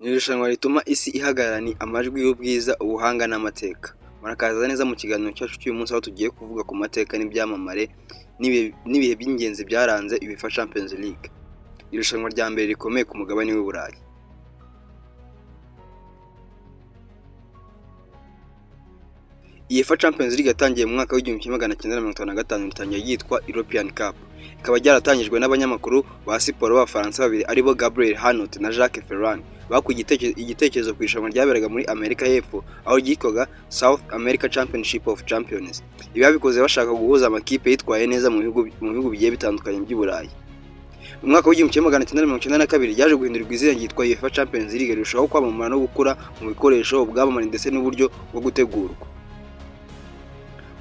Ni irushanwa rituma isi ihagarara, ni amajwi y'ubwiza, ubuhanga n'amateka. Murakaza neza mu kiganiro cyacu cy'uyu munsi, aho tugiye kuvuga ku mateka n'ibyamamare n'ibihe by'ingenzi byaranze UEFA Champions League, irushanwa rya mbere rikomeye ku mugabane w'i Burayi. UEFA Champions League yatangiye mu mwaka w'1955, ritangira ryitwa European Cup, rikaba ryaratangijwe n'abanyamakuru ba siporo b'Abafaransa babiri aribo Gabriel Hanot na Jacques Ferrand, bakuye igitekerezo ku irushanwa ryaberaga muri Amerika y'Epfo aho ryitwaga South America Championship of Champions. Ibi babikoze bashaka guhuza amakipe yitwaye neza mu bihugu bigiye bitandukanye by'i Burayi. Mu mwaka w'1992 ryaje guhindurirwa izina ryitwa UEFA Champions League, rirushaho kwamamara no gukura mu bikoresho, ubwamamare ndetse n'uburyo bwo gutegurwa.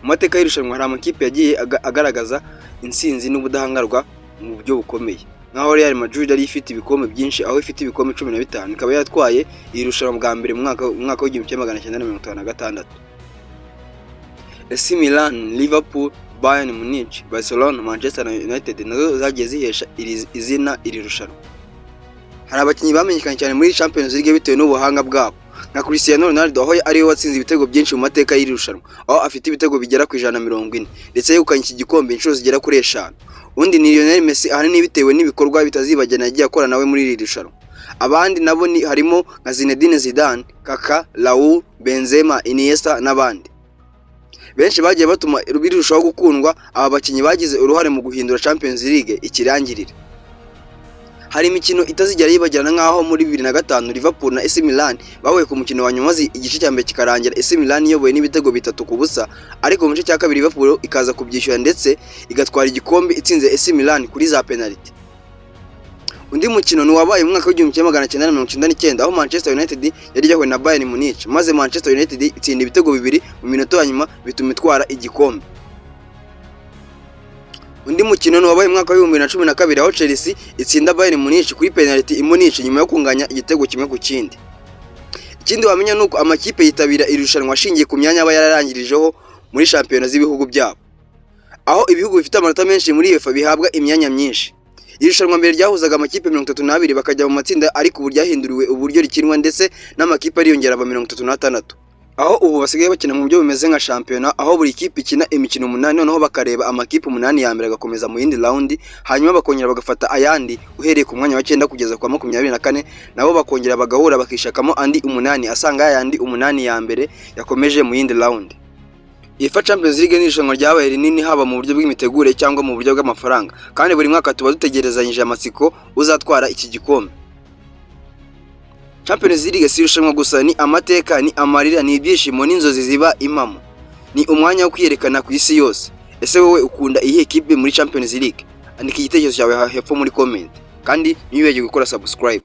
Mu mateka y'irushanwa hari amakipe yagiye agaragaza intsinzi n'ubudahangarwa mu buryo bukomeye, nk'aho Real Madrid yari ifite ibikombe byinshi, aho ifite ibikombe 15, ikaba yaratwaye iri rushanwa bwa mbere mu mwaka w'1956. AC Milan, Liverpool, Bayern Munich, Barcelona, Manchester United nazo zagiye zihesha izina iri rushanwa. Hari abakinnyi bamenyekanye cyane muri Champions League bitewe n'ubuhanga bwabo, nka Cristiano Ronaldo, aho ariwe watsinze ibitego byinshi mu mateka y'iri rushanwa, aho afite ibitego bigera ku 140, ndetse yegukanye iki gikombe inshuro zigera kuri 5. Undi ni Lionel Messi, ahanini bitewe n'ibikorwa bitazibagirana yagiye akora nawe muri iri rushanwa. Abandi nabo ni harimo nka Zinedine Zidane, Kaka, Raul, Benzema, Iniesta n'abandi benshi bagiye batuma birushaho gukundwa. Aba bakinnyi bagize uruhare mu guhindura Champions League ikirangirire. Hari imikino itazigera yibagirana, nk'aho muri 2005 Liverpool na AC Milan bahuye ku mukino wa nyuma, maze igice cya mbere kikarangira AC Milan iyobowe n'ibitego 3-0, ariko mu gice cya kabiri Liverpool ikaza kubyishyura ndetse igatwara igikombe itsinze AC Milan kuri za penalty. Undi mukino ni wabaye mu mwaka w'1999, aho Manchester United yari yahuye na Bayern Munich, maze Manchester United itsinda ibitego 2 mu minota ya nyuma, bituma itwara igikombe. Undi mukino ni wabaye mu mwaka w'2012, aho Chelsea itsinda Bayern Munich kuri penalty i Munich nyuma yo kunganya igitego 1-1. Ikindi wamenya ni uko amakipe yitabira irushanwa ashingiye ku myanya aba yararangirijeho muri shampiyona z'ibihugu byabo, aho ibihugu bifite amanota menshi muri UEFA bihabwa imyanya myinshi. Irushanwa mbere ryahuzaga amakipe 32 bakajya mu matsinda, ariko ubu ryahinduriwe uburyo rikinwa ndetse n'amakipe ariyongera aba 36, aho ubu basigaye bakina mu buryo bumeze nka shampiyona, aho buri kipe ikina imikino 8, noneho bakareba amakipe 8 ya mbere agakomeza mu yindi round, hanyuma bakongera bagafata ayandi uhereye ku mwanya wa 9 kugeza kwa 24, nabo bakongera bagahura bakishakamo andi 8 asanga yayandi 8 ya mbere yakomeje mu yindi round. UEFA Champions League ni irushanwa ryabaye rinini haba mu buryo bw'imitegurire cyangwa mu buryo bw'amafaranga, kandi buri mwaka tuba dutegerezanyije amatsiko uzatwara iki gikombe. Champions League si irushanwa gusa, ni amateka, ni amarira, ni ibyishimo n'inzozi ziba impamo. Ni umwanya wo kwiyerekana ku isi yose. Ese wowe ukunda iyihe kipe muri Champions League? Andika igitekerezo cyawe hepfo muri comment, kandi ntiwibagirwe gukora subscribe.